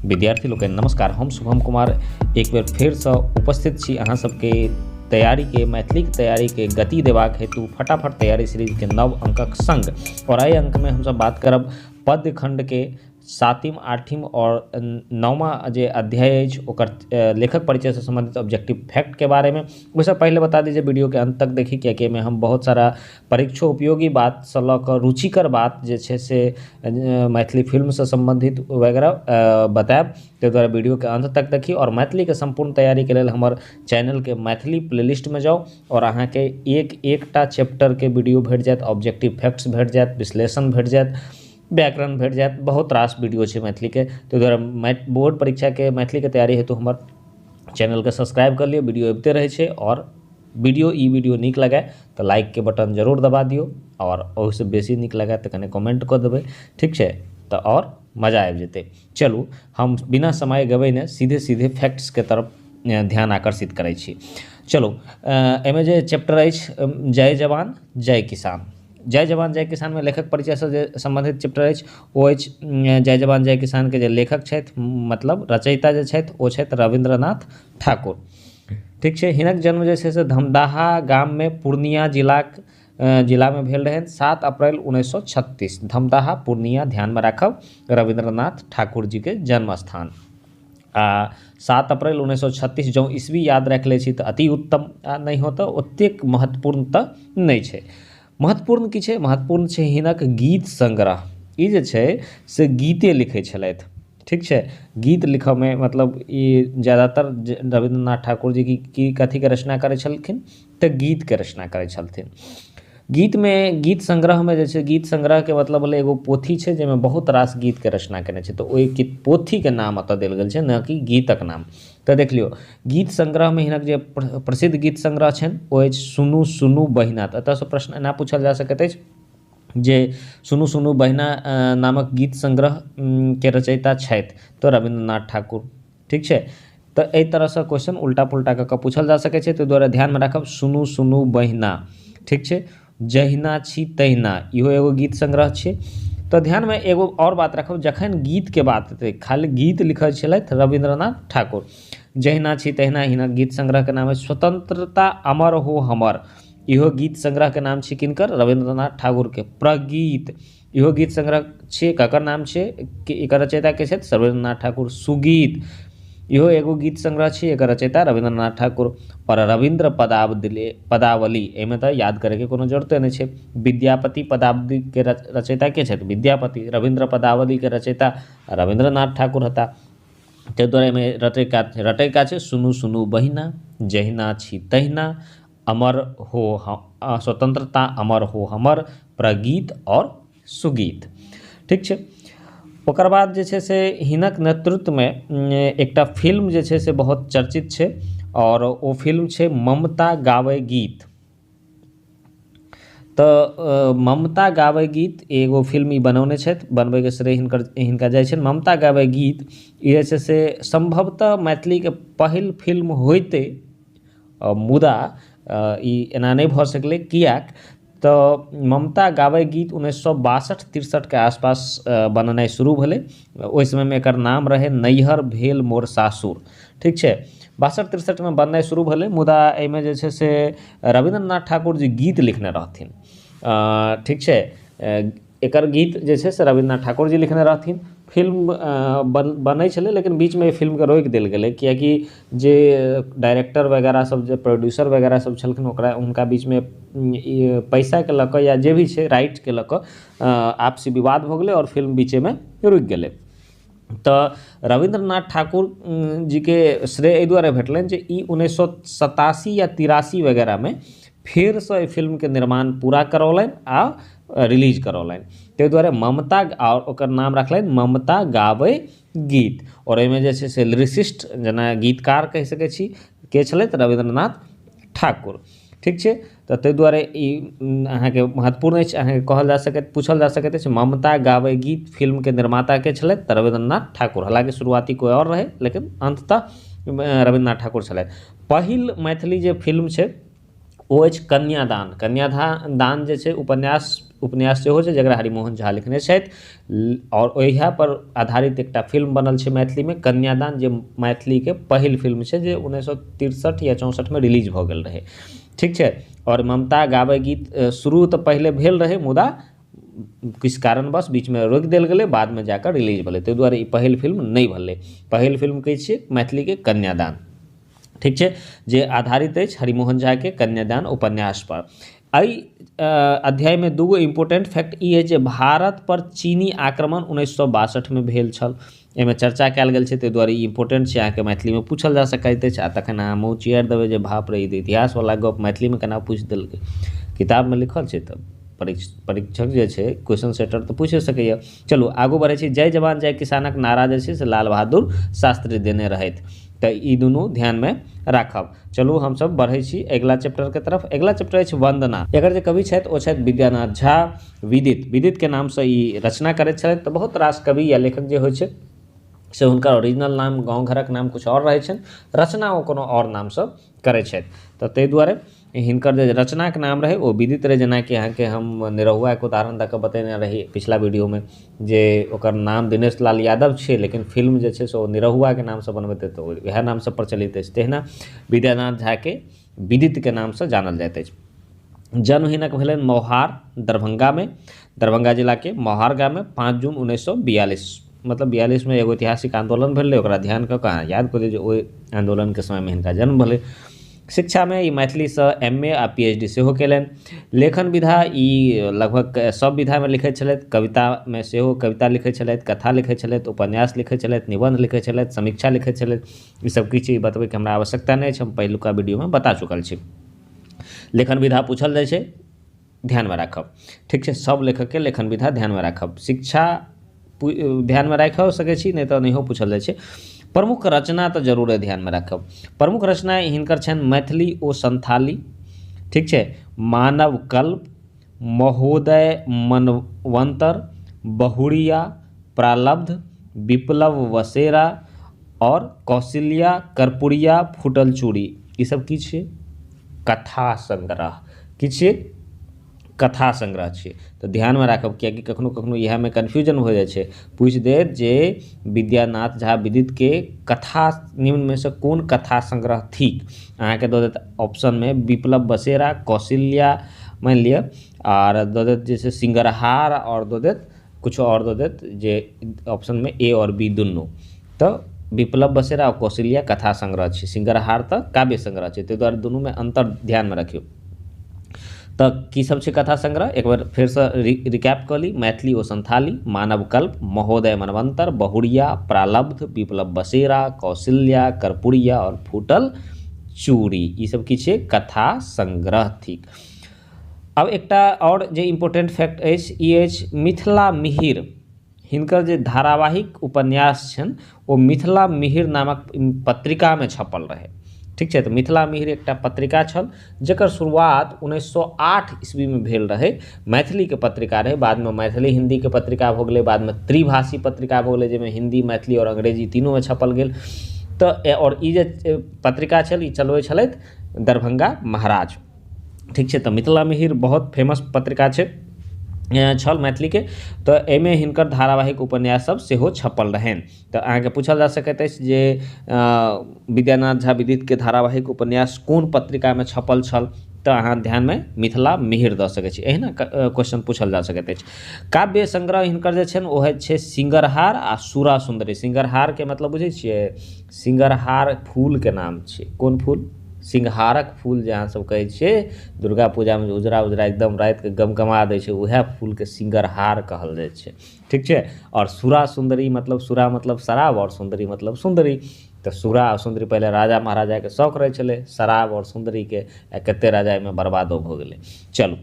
विद्यार्थी लोकनि नमस्कार। हम शुभम कुमार एक बेर फेरसँ उपस्थित छी अहाँ सबके तैयारीके, मैथिलीके तैयारीके गति देबाक हेतु फटाफट तैयारी सीरीजके नव अंकक संग। और एहि अंकमे हमसब बात करब पद्य खंडके 7म 8म और 9वां जे अध्याय अछि ओकर लेखक परिचयसँ संबंधित ऑब्जेक्टिव फैक्ट के बारेमे। ओहिसँ पहिले बता दी जे वीडियो के अंत तक देखी, कियाकि एहिमे हम बहुत सारा परीक्षोपयोगी बातसँ लऽ कऽ रुचिकर बात जे छै से मैथिली फिल्मसँ संबंधित वगैरह बतायब। ताहि दुआरे वीडियो के अंत तक देखी और मैथिलीके सम्पूर्ण तैयारीके लेल हमर चैनलके मैथिली प्लेलिस्टमे जाउ और अहाँके एक एकटा चैप्टरके वीडियो भेट जायत, ऑब्जेक्टिव फैक्ट्स भेट जायत, विश्लेषण भेट जायत, व्याकरण भेट जायत, बहुत रास वीडियो छै मैथिलीके। ताहि दुआरे बोर्ड परीक्षाके मैथिलीके तैयारी हेतु हमर चैनलके सब्सक्राइब कर लियौ। वीडियो अबिते रहै छै और वीडियो ई वीडियो नीक लगे तऽ लाइकके बटन जरूर दबा दियौ और ओहिसँ बेसी नीक लगे तऽ कने कमेंट कऽ देबै, ठीक छै, तऽ और मजा आबि जेतै। चलू हम बिना समय गबैने सीधे सीधे फैक्ट्सके तरफ ध्यान आकर्षित करै छी। चलू एहिमे जे चैप्टर अछि जय जवान जय किसान। जय जवान जय किसान में लेखक परिचय से जे संबंधित चैप्टर अछि ओ अछि जय जवान जय किसान के जे लेखक छथि, मतलब रचयिता जे छथि ओ छथि रविन्द्रनाथ ठाकुर, ठीक छै। हिनक जन्म जे छै से धमदाहा गाम में पूर्णिया जिलामे भेल रहनि 7 अप्रैल 1936। धमदाहा पूर्णिया ध्यान में राखब रविन्द्रनाथ ठाकुर जी के जन्म स्थान। आ 7 अप्रैल 1936 जँ ईस्वी याद राखि लै छी तऽ अति उत्तम, आ नहि हो तऽ ओतेक महत्वपूर्ण तऽ नहि छै। महत्वपूर्ण की छै? महत्वपूर्ण छै हिनक गीत संग्रह। ई जे छै से गीते लिखै छलथि, ठीक छै। गीत लिखऽमे मतलब ई ज्यादातर रविन्द्रनाथ ठाकुर जी की कथीके रचना करै छलखिन तऽ गीतके रचना करै छलथिन। गीतमे गीत संग्रहमे जे छै गीत संग्रहके मतलब भेलै एगो पोथी छै जाहिमे बहुत रास गीतके रचना केने छै, तऽ ओहि पोथीके नाम एतऽ देल गेल छै, न कि गीतक नाम। तऽ देख लियौ गीत संग्रहमे हिनक जे प्रसिद्ध गीत संग्रह छनि ओ अछि सुनू सुनू बहिना। तऽ एतऽसँ प्रश्न एना पूछल जा सकैत अछि जे सुनू सुनू बहिना नामक गीत संग्रह के रचयिता छथि तऽ रविन्द्रनाथ ठाकुर, ठीक छै। तऽ एहि तरहसँ क्वेश्चन उल्टा पुल्टा कऽ कऽ पूछल जा सकै छै, ताहि दुआरे ध्यानमे राखब सुनू सुनू बहिना, ठीक छै। जहिना छी तहिना इहो एगो गीत संग्रह छै। तऽ ध्यानमे एगो आओर बात राखब, जखन गीतके बात हेतै खाली गीत लिखै छलथि रविन्द्रनाथ ठाकुर। जहिना छी तहिना हिनक गीत संग्रहके नाम अछि। स्वतंत्रता अमर हो हमर, इहो गीत संग्रहके नाम छै किनकर? रविन्द्रनाथ ठाकुरके। प्रगीत, इहो गीत संग्रह छै, ककर नाम छै, एकर रचयिता के छथि? रविन्द्रनाथ ठाकुर। सुगीत, इहो एगो गीत संग्रह छै, एकर रचयिता रविन्द्रनाथ ठाकुर। और रविन्द्र पदावली, एहिमे तऽ याद करैके कोनो जरूरते नहि छै। विद्यापति पदावलीके रचयिता के छथि? विद्यापति। रविन्द्र पदावलीके रचयिता रविन्द्रनाथ ठाकुर हता। ताहि दुआरे एहिमे रटैका छै सुनू सुनू बहिना, जहिना छी तहिना, अमर हो स्वतंत्रता अमर हो हमर, प्रगीत और सुगीत, ठीक छै। ओकर बाद जे छै से हिनक नेतृत्वमे एकटा फिल्म जे छै से बहुत चर्चित छै और ओ फिल्म छै ममता गाबै गीत। तऽ ममता गाबै गीत एगो फिल्म ई बनौने छथि, बनबैके श्रेय हिनका जाइ छनि। ममता गाबै गीत ई जे छै से सम्भवतः मैथिलीके पहिल फिल्म होइतै, मुदा ई एना नहि भऽ सकलै। किएक तऽ ममता गाबै गीत 1962-63 के आसपास बननाइ शुरू भेलै। ओहि समयमे एकर नाम रहै नैहर भेल मोर सासुर, ठीक छै। 62-63 मे बननाइ शुरू भेलै, मुदा एहिमे जे छै से रविन्द्रनाथ ठाकुर जी गीत लिखने रहथिन, ठीक छै। एकर गीत जे छै से रविन्द्रनाथ ठाकुर जी लिखने रहथिन। फिल्म बनै छलै, लेकिन बीचमे एहि फिल्मके रोकि देल गेलै, कियाकि जे डायरेक्टर वगैरह सब, जे प्रोड्यूसर वगैरह सब छलखिन, ओकरा हुनका बीचमे पैसाके लऽ कऽ या जे भी छै राइटके लऽ कऽ आपसी विवाद भऽ गेलै और फिल्म बीचेमे रुकि गेलै। तऽ रविन्द्रनाथ ठाकुर जीके श्रेय एहि दुआरे भेटलनि जे ई 1987 या 83 वगैरहमे फेरसँ एहि फिल्मके निर्माण पूरा करौलनि आ रिलीज करौलनि। ताहि दुआरे ममता आओर ओकर नाम रखलनि ममता गाबै गीत। और एहिमे जे छै से लिरिसिस्ट जेना गीतकार कहि सकै छी के छलथि? रविन्द्रनाथ ठाकुर, ठीक छै। तऽ ताहि दुआरे ई अहाँके महत्वपूर्ण अछि, अहाँके कहल जा सकैत पूछल जा सकैत अछि ममता गाबै गीत फिल्मके निर्माता के छलथि? तऽ रविन्द्रनाथ ठाकुर। हालाँकि शुरुआती कोइ आओर रहै, लेकिन अन्ततः रविन्द्रनाथ ठाकुर छलथि। पहिल मैथिली जे फिल्म छै ओ अछि कन्यादान। कन्यादान दान जे छै उपन्यास उपन्यास सेहो छै जकरा हरिमोहन झा लिखने छथि आओर ओहिया पर आधारित एकटा फिल्म बनल छै मैथिलीमे कन्यादान, जे मैथिलीके पहिल फिल्म छै जे 1963 या 64 मे रिलीज भऽ गेल रहै। ठीक छै। आओर ममता गाबै गीत शुरू तऽ पहिले भेल रहै, मुदा किछु कारणवश बीचमे रोकि देल गेलै, बादमे जाकऽ रिलीज भेलै, ताहि दुआरे ई पहिल फिल्म नहि भेलै। पहिल फिल्म कहै छियै मैथिलीके कन्यादान। ठीक छै, जे आधारित अछि हरिमोहन झाके कन्यादान उपन्यास पर। एहि अध्यायमे दूगो इम्पोर्टेंट फैक्ट ई अछि जे भारत पर चीनी आक्रमण 1962 मे भेल छल, एहिमे चर्चा कयल गेल छै, ताहि दुआरे ई इम्पोर्टेंट छै, अहाँके मैथिलीमे पूछल जा सकैत अछि। आ तखन अहाँ मुँह चियारि देबै जे बाप रे, ई इतिहासवला गप मैथिलीमे केना पूछि देलकै, किताबमे लिखल छै तऽ परीक्षक जे छै क्वेश्चन सेटर तऽ पूछि सकैए। चलू आगू बढ़ै छी। जय जवान जय किसानक नारा जे छै से लाल बहादुर शास्त्री देने रहथि, तऽ ई दुनू ध्यानमे राखब। चलू हमसब बढ़ै छी अगिला चैप्टरके तरफ। अगिला चैप्टर अछि वंदना। एकर जे कवि छथि ओ छथि विद्यानाथ झा विदित। विदितके नामसँ ई रचना करैत छथि। तऽ बहुत रास कवि या लेखक जे होइ छै से हुनकर ओरिजिनल नाम, गाँव घरक नाम किछु आओर रहै छनि, रचना ओ कोनो आओर नामसँ करै छथि, तऽ ताहि दुआरे हिनकर जे रचनाके नाम रहै ओ विदित रहै। जेनाकि अहाँके हम निरहुआके उदाहरण दऽ कऽ बतेने रही पिछला वीडियोमे जे ओकर नाम दिनेश लाल यादव छै, लेकिन फिल्म जे छै से ओ निरहुआके नामसँ बनबैत तऽ वएह नामसँ प्रचलित अछि। तहिना विद्यानाथ झाके विदितके नामसँ जानल जाइत अछि। जन्म हिनक भेलनि मौहार, दरभंगामे, दरभंगा जिलाके मौहार गाममे 5 जून 1942, मतलब 42 मे एगो ऐतिहासिक आंदोलन भेलै, ओकरा ध्यान कऽ कऽ अहाँ याद कऽ लियौ जे ओहि आंदोलनके समयमे हिनका जन्म भेलै। शिक्षामे ई मैथिलीसँ MA आ PhD सेहो कयलनि। लेखन विधा ई लगभग सब विधामे लिखैत छलथि। कवितामे सेहो कविता लिखैत छलथि, कथा लिखैत छलथि, उपन्यास लिखैत छलथि, निबंध लिखैत छलथि, समीक्षा लिखैत छलथि। ई सब किछु बतबैके हमरा आवश्यकता नहि अछि, हम पहिलुका वीडियोमे बता चुकल छी। लेखन विधा पूछल जाइ छै, ध्यानमे राखब। ठीक छै, सब लेखकके लेखन विधा ध्यानमे राखब। शिक्षा ध्यानमे राखि सकै छी, नहि तऽ नहियो पूछल जाइ छै। प्रमुख रचना तऽ जरूरे ध्यानमे राखब। प्रमुख रचना हिनकर छनि मैथिली ओ संथाली, ठीक छै, मानव कल्प, महोदय मनवंतर, बहुरिया, प्रालब्ध, विप्लव वसेरा और कौशल्या कर्पूरिया फूटल चूड़ी। ई सब की छियै? कथा संग्रह। की छियै? कथा संग्रह छियै। तऽ ध्यानमे राखब, कियाकि कखनो कखनो इएहमे कन्फ्यूजन हो जाइ छै। पूछि देत जे विद्यानाथ झा विदित के कथा निम्नमे से कोन कथा संग्रह थिक, अहाँके दऽ देत ऑप्शनमे विप्लव बसेरा, कौशल्या मानि लिअ, आर दऽ देत जे छै सिंगरहार, आओर दऽ देत किछु आओर दऽ देत जे ऑप्शनमे ए आओर बी दुनू। तऽ विप्लव बसेरा आओर कौशल्या कथा संग्रह छै, सिंगरहार तऽ काव्य संग्रह छै, ताहि दुआरे दुनूमे अन्तर ध्यानमे रखियौ। तऽ की सब छै कथा संग्रह, एक बेर फेरसँ रिकैप कऽ ली। मैथिली ओ संथाली, मानव कल्प, महोदय मनवंतर, बहुरिया, प्रालब्ध, विप्लव बसेरा, कौशल्या, कर्पूरिया और फूटल चूड़ी, ई सब की छै? कथा संग्रह थिक। अब एकटा आओर जे इम्पोर्टेंट फैक्ट अछि ई अछि मिथिला मिहिर। हिनकर जे धारावाहिक उपन्यास छनि ओ मिथिला मिहिर नामक पत्रिकामे छपल रहै। ठीक छै, तऽ मिथिला मिहिर एकटा पत्रिका छल जकर शुरुआत 1908 ईस्वीमे भेल रहै। मैथिलीके पत्रिका रहै, बादमे मैथिली हिन्दीके पत्रिका भऽ गेलै, बादमे त्रिभाषी पत्रिका भऽ गेलै जाहिमे हिन्दी, मैथिली आओर अंग्रेजी तीनूमे छपल गेल। तऽ आओर ई जे पत्रिका छल ई चलबै छलथि दरभंगा महाराज। ठीक छै, तऽ मिथिला मिहिर बहुत फेमस पत्रिका छै छल मैथिलीके। तऽ एहिमे हिनकर धारावाहिक उपन्यास सब सेहो छपल रहनि। तऽ अहाँके पूछल जा सकैत अछि जे विद्यानाथ झा विदितके धारावाहिक उपन्यास कोन पत्रिकामे छपल छल, तऽ अहाँ ध्यानमे मिथिला मिहिर दऽ सकै छी। एहिना क्वेश्चन पूछल जा सकैत अछि। काव्य संग्रह हिनकर जे छनि ओ छै सिंगरहार आ सूरा सुन्दरी। सिंगरहारके मतलब बुझै छियै? सिंगरहार फूलके नाम छियै। कोन फूल? सिंगहारक फूल जे अहाँ सब कहै छियै दुर्गा पूजामे जे उजरा उजरा एकदम रातिके गमगमा दै छै, उएह फूलके सिंगरहार कहल जाइ छै। ठीक छै, आओर सूरा सुन्दरी मतलब सूरा मतलब शराब आओर सुन्दरी मतलब सुन्दरी। तऽ सूरा आ सुन्दरी पहिले राजा महाराजाके शौक रहै छलै शराब आओर सुन्दरीके, आ कते राजा एहिमे बर्बादो भऽ गेलै। चलू,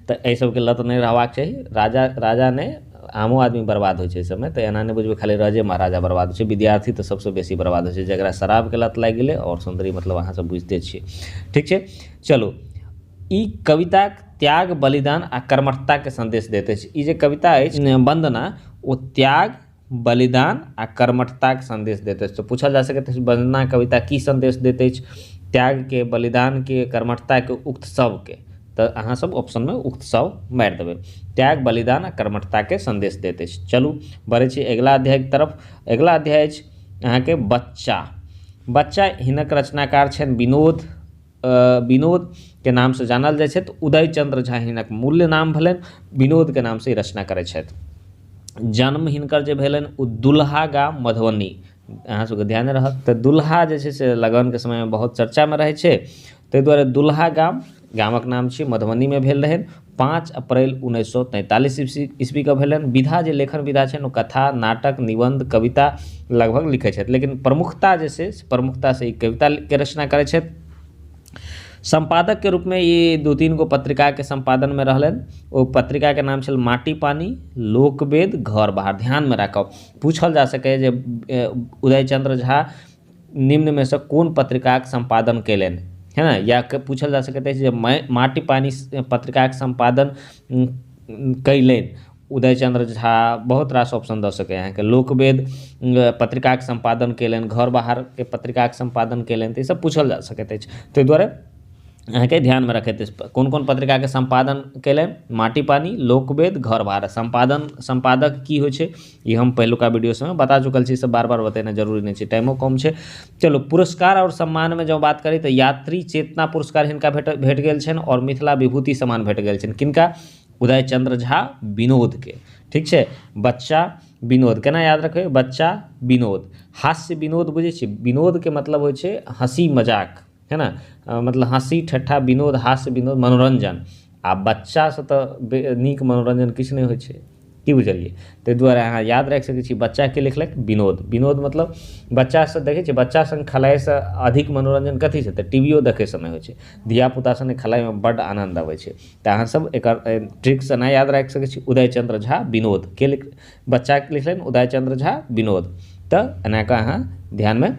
तऽ एहि सबके लत नहि रहबाक चाही। राजा राजा नहि, आमो आदमी बर्बाद होइ छै एहि सबमे। तऽ एना नहि बुझबै खाली राजे महाराजा बर्बाद होइ छै, विद्यार्थी तऽ सबसँ बेसी बर्बाद होइ छै जकरा शराबके लत लागि गेलै आओर सुन्दरी मतलब अहाँ सब बुझिते छियै। ठीक छै, चलू, ई कविताक त्याग, बलिदान आ कर्मठताके संदेश दैत अछि। ई जे कविता अछि वंदना, ओ त्याग, बलिदान आ कर्मठताके संदेश दैत अछि। तऽ पूछल जा सकैत अछि वंदना कविता की संदेश दैत अछि, त्यागके, बलिदानके, कर्मठताके, उक्त सबके। तऽ अहाँ सब ऑप्शनमे उक्त सब मारि देबै। त्याग, बलिदान आ कर्मठताके संदेश दैत अछि। चलू बढ़ै छी अगिला अध्यायके तरफ। अगिला अध्याय अछि अहाँके बच्चा। बच्चा हिनक रचनाकार छनि विनोद, विनोदके नामसँ जानल जाइ छथि। उदयचंद्र झा हिनक मूल्य नाम भेलनि, विनोदके नामसँ ई रचना करै छथि। जन्म हिनकर जे भेलनि ओ दुल्हा गाम मधुबनी, अहाँ सबके ध्यान रहत। तऽ दुल्हा जे छै से लगनके समयमे बहुत चर्चामे रहै छै, ताहि दुआरे दुल्हा गाम, गामक नाम छी, मधुबनीमे भेल रहनि। 5 अप्रैल 1943 ईस्वीके भेलनि। विधा जे लेखन विधा छनि ओ कथा, नाटक, निबंध, कविता लगभग लिखै छथि, लेकिन प्रमुखता जे छै प्रमुखतासँ ई कविताके रचना करै छथि। सम्पादकके रूपमे ई 2-3 गो पत्रिकाके सम्पादनमे रहलनि। ओ पत्रिकाके नाम छल माटी पानी, लोकवेद, घर बाहर। ध्यानमे राखब, पूछल जा सकैए जे उदयचंद्र झा निम्नमे सँ कोन पत्रिकाके सम्पादन कयलनि, है ना। या पूछल जा सकैत अछि जे माटी पानी पत्रिकाके सम्पादन कयलनि उदयचंद्र झा। बहुत रास ऑप्शन दऽ सकैए अहाँके। लोकवेद पत्रिकाके सम्पादन कयलनि, घर बाहरके पत्रिकाके सम्पादन कयलनि, तऽ ईसब पूछल जा सकैत अछि। ताहि दुआरे अहाँके ध्यानमे रखैत अछि कोन कोन पत्रिकाके सम्पादन कयलनि, माटी पानी, लोकवेद, घर बाहर। सम्पादन, सम्पादक की होइ छै ई हम पहिलुका वीडियो सबमे बता चुकल छी, सब बार बार बतेनाइ जरूरी नहि छै, टाइमो कम छै। चलू पुरस्कार आओर सम्मानमे जँ बात करी तऽ यात्री चेतना पुरस्कार हिनका भेट गेल छनि आओर मिथिला विभूति सम्मान भेट गेल छनि। किनका? उदयचंद्र झा विनोदके। ठीक छै, बच्चा विनोद केना याद रखबै? बच्चा विनोद, हास्य विनोद बुझै छियै? विनोदके मतलब होइ छै हँसी मजाक, है ना, मतलब हँसी ठट्ठा, विनोद, हास्य विनोद, मनोरंजन। आ बच्चासँ तऽ नीक मनोरंजन किछु नहि होइ छै, की बुझलियै? ताहि दुआरे अहाँ याद राखि सकै छी बच्चाके लिखलक विनोद। विनोद मतलब बच्चासँ देखै छियै बच्चा सङ्ग खेलाइसँ अधिक मनोरंजन कथी छै? तऽ टीवीओ देखैसँ नहि होइ छै, धियापुता सङ्गे खेलाइमे बड्ड आनन्द अबै छै। तऽ अहाँसब एकर ट्रिकसँ नहि याद राखि सकै छी। उदयचंद्र झा विनोद के बच्चाके लिखलनि उदयचंद्र झा विनोद। तऽ एना कऽ अहाँ ध्यानमे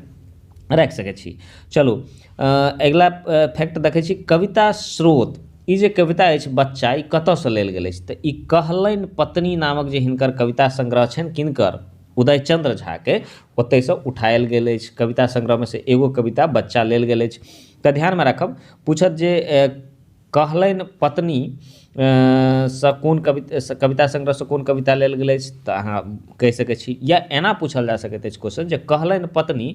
राखि सकै छी। चलू अगिला फैक्ट देखै छी, कविता स्रोत। ई जे कविता अछि बच्चा, ई कतऽसँ लेल गेल अछि? तऽ ई कहलनि पत्नी नामक जे हिनकर कविता संग्रह छनि, किनकर? उदयचंद्र झाके, ओतहिसँ उठायल गेल अछि। कविता संग्रहमे से एगो कविता बच्चा लेल गेल अछि। तऽ ध्यानमे राखब, पूछत जे कहलनि पत्नी सँ कोन कविता संग्रहसँ कोन कविता लेल गेल अछि, तऽ अहाँ कहि सकै छी। या एना पूछल जा सकैत अछि क्वेश्चन जे कहलनि पत्नी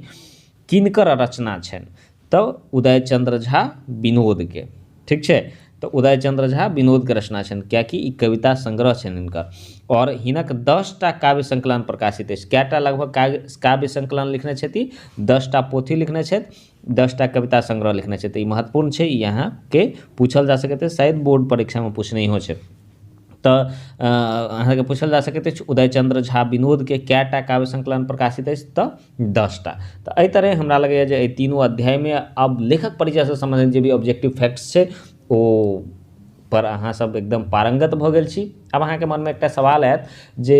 किनकर रचना छनि, तऽ उदयचंद्र झा विनोदके। ठीक छै, तऽ उदयचंद्र झा विनोदके रचना छनि, कियाकि ई कविता संग्रह छनि हिनकर। आओर हिनक 10टा काव्य संकलन प्रकाशित अछि। कएटा लगभग काव्य संकलन लिखने छथि? 10टा पोथी लिखने छथि, 10टा कविता संग्रह लिखने छथि। ई महत्वपूर्ण छै, ई अहाँके पूछल जा सकैत अछि, शायद बोर्ड परीक्षामे पूछनहियो छै। तऽ अहाँके पूछल जा सकैत अछि उदयचंद्र झा विनोदके कएटा काव्य संकलन प्रकाशित अछि, तऽ 10टा। तऽ एहि तरहे हमरा लगैए जे एहि तीनू अध्यायमे आब लेखक परिचयसँ सम्बन्धित जे भी ऑब्जेक्टिव फैक्ट्स छै ओ पर अहाँ सब एकदम पारंगत भऽ गेल छी। आब अहाँके मनमे एकटा सवाल आयत जे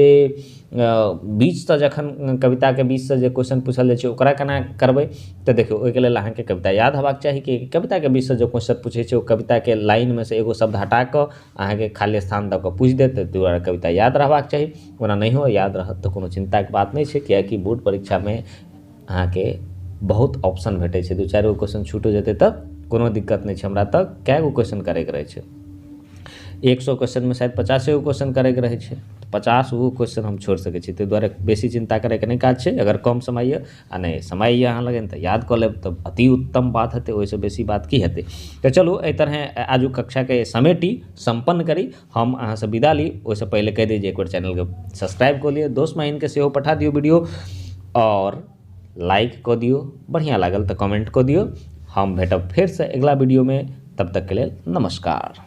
बीचसँ जखन कविताके बीचसँ जे क्वेश्चन पूछल जाइ छै ओकरा केना करबै? तऽ देखियौ, ओहिके लेल अहाँके कविता याद हेबाक चाही कि कविताके बीचसँ जे क्वेश्चन पूछै छै ओ कविताके लाइनमे से एगो शब्द हटा कऽ अहाँके खाली स्थान दऽ कऽ पूछि देत। ताहि दुआरे कविता याद रहबाक चाही। ओना नहियो याद रहत तऽ कोनो चिन्ताके बात नहि छै, कियाकि बोर्ड परीक्षामे अहाँके बहुत ऑप्शन भेटै छै, 2-4 गो क्वेश्चन छूटो जेतै तऽ कोनो दिक्कत नहि छै। हमरा तऽ कए गो क्वेश्चन करैके रहै छै, 100 क्वेश्चनमे शायद 50 गो क्वेश्चन करैके रहै छै, 50 गो क्वेश्चन हम छोड़ि सकै छी। ताहि दुआरे बेसी चिन्ता करैके नहि काज छै। अगर कम समय यऽ आ नहि समय यऽ अहाँ लग तऽ याद कऽ लेब तऽ अति उत्तम बात हेतै, ओहिसँ बेसी बात की हेतै। तऽ चलू एहि तरहे आजुक कक्षाके समेटी सम्पन्न करी। हम अहाँसँ विदा ली, ओहिसँ पहिले कहि दी जे एक बेर चैनलके सब्सक्राइब कऽ लिअ, दोस्त महिनके सेहो पठा दियौ वीडियो, आओर लाइक कऽ दियौ, बढ़िआँ लागल तऽ कमेंट कऽ दियौ। हम भेटब फेरसँ अगिला वीडियोमे, तब तकके लेल नमस्कार।